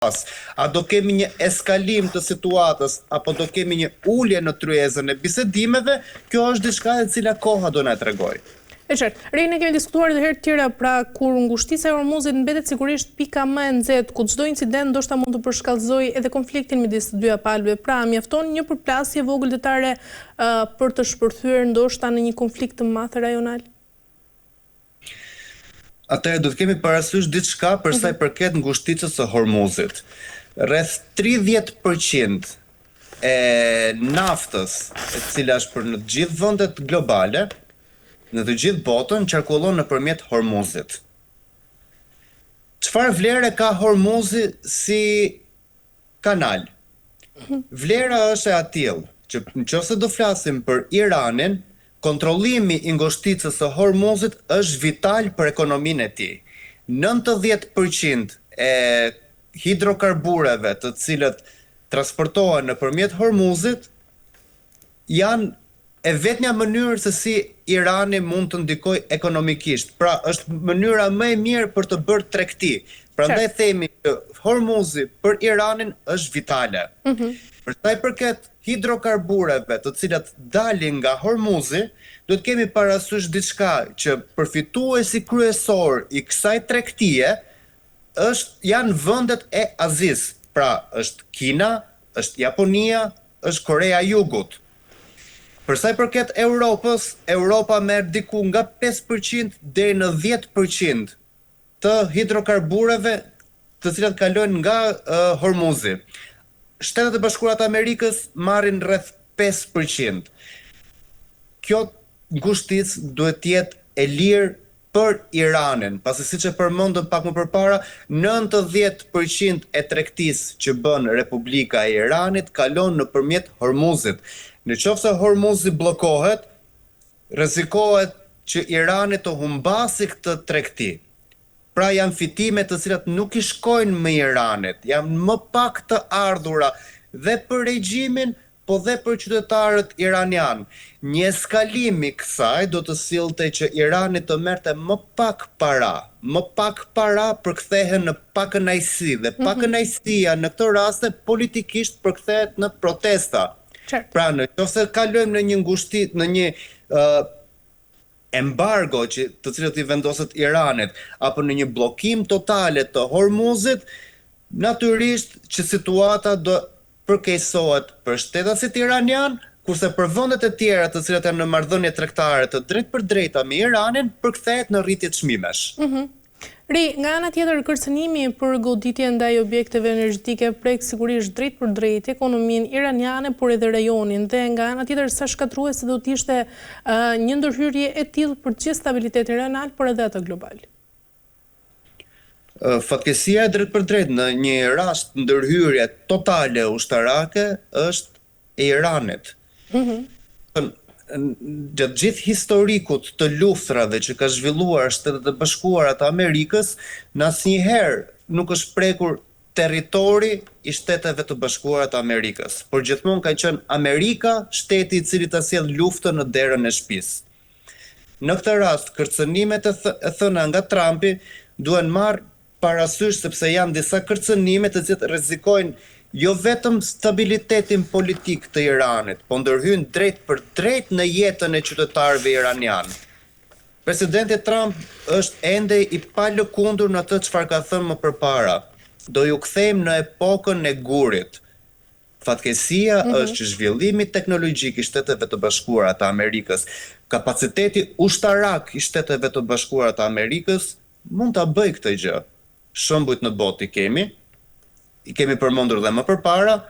Pas, a do kemi një eskalim të situatës apo do kemi një ulje në tryezën e bisedimeve, kjo është diçka e cila koha do na e tregojë. E qartë. Rei, ne kemi diskutuar edhe herë të tjera, pra kur ngushtica e Hormuzit mbetet sigurisht pika më e nxehtë, ku çdo incident ndoshta mund të përshkallëzojë edhe konfliktin midis të dyja palëve. Pra, mjafton një përplasje e vogël detare për të shpërthyer ndoshta në një konflikt të madh rajonal? Atëherë do të kemi parasysh diçka për sa i mhm. përket ngushticës së Hormuzit. Rreth 30% e naftës, e cila është për në të gjithë vendet globale, në të gjithë botën qarkullon nëpërmjet Hormuzit. Çfarë vlere ka Hormuzi si kanal. Vlera është e atillë, që në qoftë se do flasim për Iranin, kontrollimi i ngushticës së Hormuzit është vital për ekonominë e tij. 90% e hidrokarbureve të cilët transportohen nëpërmjet Hormuzit janë e vetmja mënyrë se si Irani mund të ndikojë ekonomikisht. Pra, është mënyra më e mirë për të bërë tregti. Prandaj themi që Hormuzi për Iranin është vitale. Mm -hmm. Për sa i përket hidrokarbureve të cilat dalin nga Hormuzi, duhet kemi parasysh diçka që përfituesi kryesor i kësaj tregtie është janë vendet e Azisë. Pra, është Kina, është Japonia, është Koreja e Jugut. Për sa i përket Europës, Europa merr diku nga 5% deri në 10% të hidrokarbureve të cilat kalojnë nga uh, Hormuzi. Shtetet e Bashkuara të Amerikës marrin rreth 5%. Kjo ngushticë duhet të jetë e lirë për Iranin, pasi siç e përmendëm pak më përpara, 90% e tregtisë që bën Republika e Iranit kalon nëpërmjet Hormuzit. Në qoftë se Hormuzi bllokohet, rrezikohet që Irani të humbasi këtë tregti. Pra janë fitime të cilat nuk i shkojnë më Iranit, janë më pak të ardhura dhe për regjimin, po dhe për qytetarët iranianë. Një eskalim i kësaj do të sillte që Irani të merrte më pak para. Më pak para përkthehen në pakënaqësi dhe mhm. pakënaqësia në këto raste politikisht përkthehet në protesta. Pra, në qoftë se kalojmë në një ngushti, në një uh, embargo që të cilët i vendoset Iranit apo në një bllokim totale të Hormuzit, natyrisht që situata do përkeqësohet për shtetasit iranian, kurse për vendet e tjera të cilat janë në marrëdhënie tregtare të drejtpërdrejta me Iranin, përkthehet në rritje çmimesh. Mm -hmm. Ri, nga ana tjetër kërcënimi për goditje ndaj objekteve energjetike prek sigurisht drejtpërdrejt ekonominë iraniane, por edhe rajonin dhe nga ana tjetër sa shkatërruese do të ishte uh, një ndërhyrje e tillë për të gjithë stabilitetin rajonal, por edhe atë global. Fatkeqësia e drejtpërdrejtë në një rast ndërhyrje totale ushtarake është e Iranit. Mm -hmm. Gjatë gjithë historikut të luftrave që ka zhvilluar Shtetet e Bashkuara të Amerikës, në asnjëherë nuk është prekur territori i Shteteve të Bashkuara të Amerikës, por gjithmonë ka qenë Amerika shteti i cili ta sjell luftën në derën e shtëpisë. Në këtë rast, kërcënimet e thëna nga Trumpi duhen marrë parasysh sepse janë disa kërcënime të cilat rrezikojnë jo vetëm stabilitetin politik të Iranit, po ndërhyjnë drejtpërdrejt në jetën e qytetarëve iranianë. Presidenti Trump është ende i palëkundur në atë çfarë ka thënë më përpara. Do ju kthejmë në epokën e gurit. Fatkeqësia mm -hmm. është që zhvillimi teknologjik i Shteteve të Bashkuara të Amerikës, kapaciteti ushtarak i Shteteve të Bashkuara të Amerikës mund ta bëjë këtë gjë. Shembujt në botë i kemi, i kemi përmendur dhe më përpara,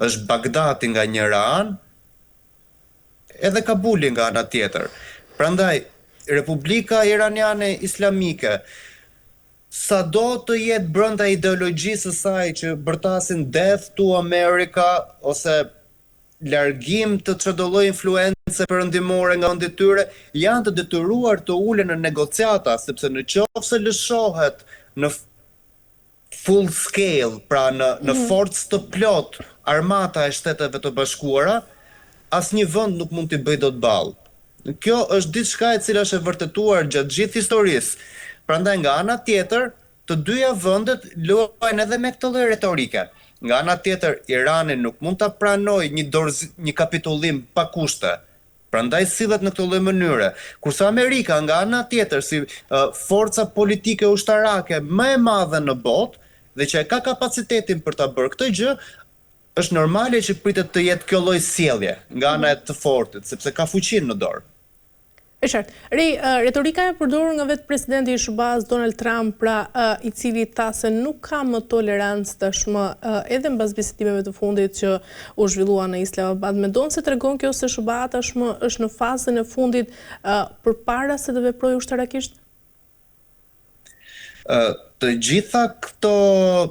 është Bagdati nga njëra anë, edhe Kabuli nga ana tjetër. Prandaj Republika Iraniane Islamike Sado të jetë brenda ideologjisë së saj që bërtasin Death to America ose largim të çdo lloj influence perëndimore nga vendi i tyre, janë të detyruar të ulen në negociata, sepse në qoftë se lëshohet në full scale, pra në në mhm. forcë të plotë armata e Shteteve të Bashkuara, asnjë vend nuk mund t'i bëjë dot ballë. Kjo është diçka e cila është e vërtetuar gjatë gjithë historisë. Prandaj nga ana tjetër, Të dyja vendet luajnë edhe me këtë lloj retorike. Nga ana tjetër, Irani nuk mund ta pranojë një dorëz, një kapitullim pa kushte. Prandaj sillet në këtë lloj mënyre. Kurse Amerika, nga ana tjetër, si forca politike ushtarake më e madhe në botë dhe që e ka kapacitetin për ta bërë këtë gjë, është normale që pritet të jetë kjo lloj sjellje nga ana e të fortit, sepse ka fuqinë në dorë. E qartë. Rei, retorika e përdorur nga vetë presidenti i SHBA-së, Donald Trump, pra i cili tha se nuk ka më tolerancë tashmë edhe mbas bisedimeve të fundit që u zhvilluan në Islamabad, mendon se tregon kjo se SHBA tashmë është në fazën e fundit përpara se të veprojë ushtarakisht? Të gjitha këto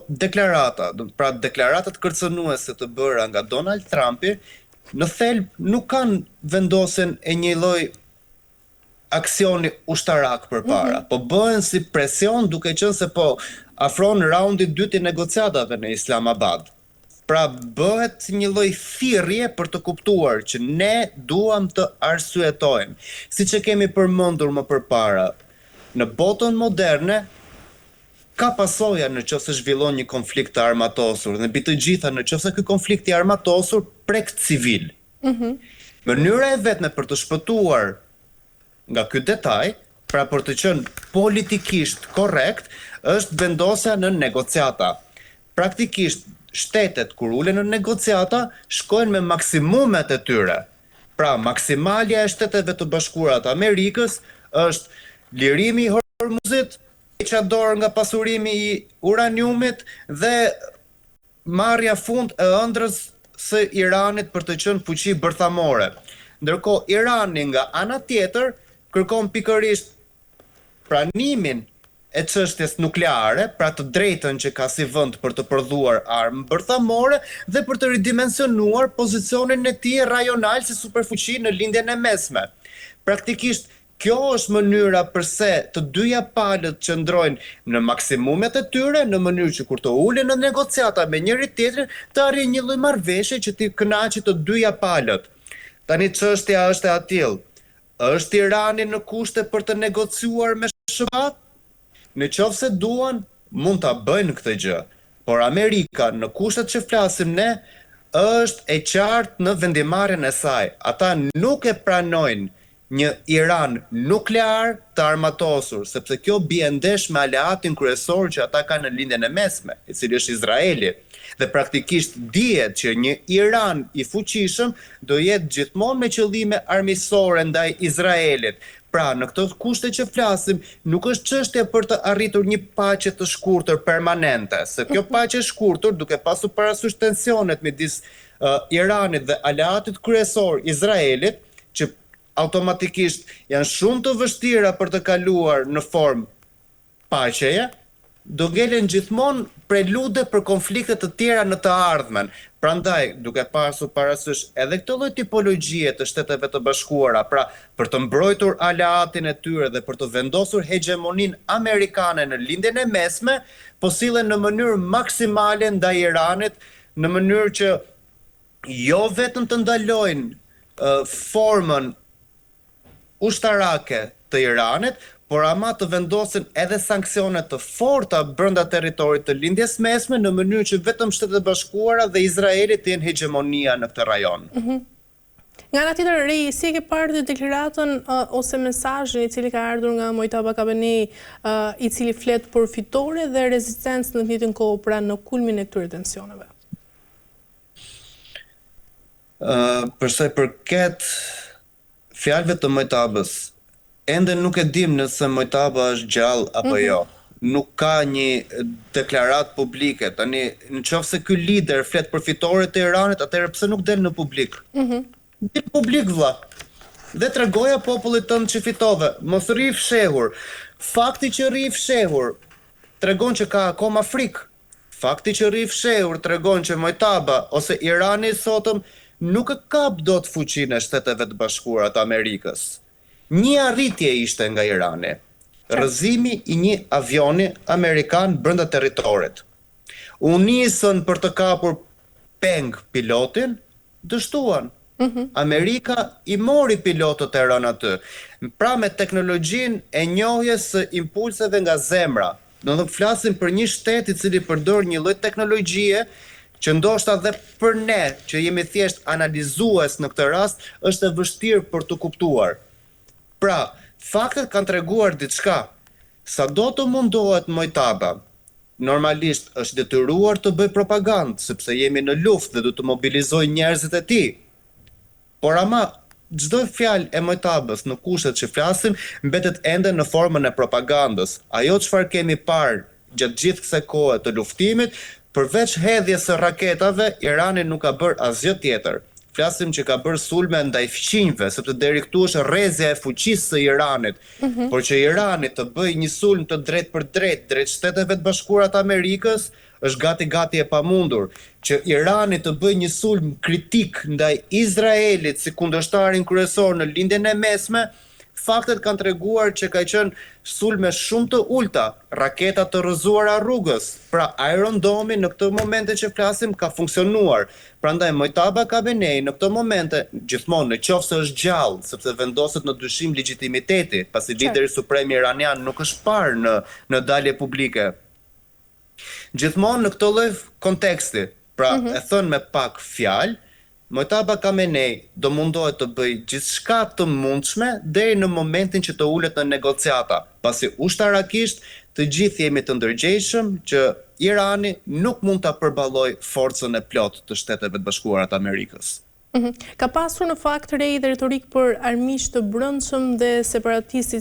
deklarata, pra deklaratat kërcënuese të bëra nga Donald Trumpi, në thelb nuk kanë vendosjen e një lloj aksioni ushtarak përpara, mm -hmm. po bëhen si presion duke qenë se po afron raundi i dytë i negociatave në Islamabad. Pra bëhet një lloj thirrje për të kuptuar që ne duam të arsyetojmë. Siç e kemi përmendur më përpara, në botën moderne ka pasoja në qoftë se zhvillon një konflikt të armatosur dhe mbi të gjitha në qoftë se ky konflikt i armatosur prek civilë. Mënyra e vetme për të shpëtuar nga ky detaj, pra për të qenë politikisht korrekt, është vendosja në negociata. Praktikisht, shtetet kur ulen në negociata, shkojnë me maksimumet e tyre. Pra, maksimalja e Shteteve të Bashkuara të Amerikës është lirimi i Hormuzit, heqja dorë nga pasurimi i uraniumit dhe marrja fund e ëndrrës së Iranit për të qenë fuqi bërthamore. Ndërkohë, Irani nga ana tjetër kërkon pikërisht pranimin e çështjes nukleare, pra të drejtën që ka si vend për të prodhuar armë bërthamore dhe për të ridimensionuar pozicionin e tij rajonal si superfuqi në Lindjen e Mesme. Praktikisht, Kjo është mënyra përse të dyja palët qëndrojnë në maksimumet e tyre, në mënyrë që kur të ulen në negociata me njëri-tjetrin, të arrijnë një lloj marrëveshje që t'i kënaqë të dyja palët. Tani çështja është e atillë, është Irani në kushte për të negociuar me SHBA-të? Në qoftë se duan, mund ta bëjnë këtë gjë. Por Amerika, në kushtet që flasim ne, është e qartë në vendimmarrjen e saj. Ata nuk e pranojnë një Iran nuklear të armatosur, sepse kjo bie ndesh me aleatin kryesor që ata kanë në Lindjen e Mesme, i cili është Izraeli. Dhe praktikisht dihet që një Iran i fuqishëm do jetë gjithmonë me qëllime armiqësore ndaj Izraelit. Pra, në këto kushte që flasim, nuk është çështja për të arritur një paqe të shkurtër permanente, se kjo paqe e shkurtër, duke pasur parasysh tensionet midis Iranit dhe aleatit kryesor Izraelit, që automatikisht janë shumë të vështira për të kaluar në formë paqeje, do ngelen gjithmonë prelude për konflikte të tjera në të ardhmen. Prandaj, duke pasur parasysh edhe këtë lloj tipologjie të Shteteve të Bashkuara, pra për të mbrojtur aleatin e tyre dhe për të vendosur hegjemoninë amerikane në Lindjen e Mesme, po sillen në mënyrë maksimale ndaj Iranit, në mënyrë që jo vetëm të ndalojnë formën ushtarake të Iranit, por ama të vendosin edhe sanksione të forta brenda territorit të Lindjes Mesme në mënyrë që vetëm Shtetet e Bashkuara dhe Izraeli të jenë hegjemonia në këtë rajon. Mhm. Nga ana tjetër, Rei, si e ke parë dhe deklaratën ose mesazhin i cili ka ardhur nga Mojtaba Khamenei, i cili flet për fitore dhe rezistencë në të njëjtën kohë, pra në kulmin e këtyre tensioneve? Për sa i përket fjalëve të Mojtabës, ende nuk e dimë nëse Mojtaba është gjallë apo jo. Nuk ka një deklaratë publike. Tani, në qoftë se ky lider flet për fitore të Iranit, atëherë pse nuk del në publik? Dil publik vlla. Dhe tregoja popullit tënd që fitove, mos rri fshehur. Fakti që rri fshehur tregon që ka akoma frikë. Fakti që rri fshehur tregon që Mojtaba ose Irani i sotëm nuk e kap dot fuqinë e Shteteve të Bashkuara të Amerikës. Një arritje ishte nga Irani, rrëzimi i një avioni amerikan brenda territorit. U nisën për të kapur peng pilotin, dështuan. Amerika i mori pilotët e rënë aty, pra me teknologjinë e njohjes së impulseve nga zemra. Domethënë flasim për një shtet i cili përdor një lloj teknologjie që ndoshta dhe për ne që jemi thjesht analizues në këtë rast është e vështirë për t'u kuptuar. Pra, faktet kanë treguar diçka. Sado të mundohet Mojtaba, normalisht është i detyruar të bëjë propagandë, sepse jemi në luftë dhe duhet të mobilizojë njerëzit e tij. Por ama, çdo fjalë e Mojtabës në kushtet që flasim mbetet ende në formën e propagandës. Ajo çfarë kemi parë gjatë gjithë kësaj kohe të luftimit, përveç hedhjes së raketave, Irani nuk ka bërë asgjë tjetër. Flasim që ka bërë sulme ndaj fqinjve, sepse deri këtu është rrezja e fuqisë së Iranit. Por që Irani të bëjë një sulm të drejtpërdrejtë drejt Shteteve të Bashkuara të Amerikës, është gati gati e pamundur. Që Irani të bëjë një sulm kritik ndaj Izraelit si kundërshtarin kryesor në Lindjen e Mesme, faktet kanë treguar që ka qenë sulme shumë të ulëta, raketa të rrëzuara rrugës. Pra Iron Dome në këtë momente që flasim ka funksionuar. Prandaj Mojtaba Khamenei në këto momente, gjithmonë në qoftë se është gjallë, sepse vendoset në dyshim legjitimiteti, pasi lideri suprem iranian nuk është parë në në dalje publike. Gjithmonë në këtë lloj konteksti, pra e thënë me pak fjalë, Mojtaba Khamenei do mundohet të bëjë gjithçka të mundshme deri në momentin që të ulet në negociata, pasi ushtarakisht të gjithë jemi të ndërgjegjshëm që Irani nuk mund ta përballojë forcën e plotë të Shteteve të Bashkuara të Amerikës. Ka pasur në fakt Rei dhe retorikë për armiq të brendshëm dhe separatistë.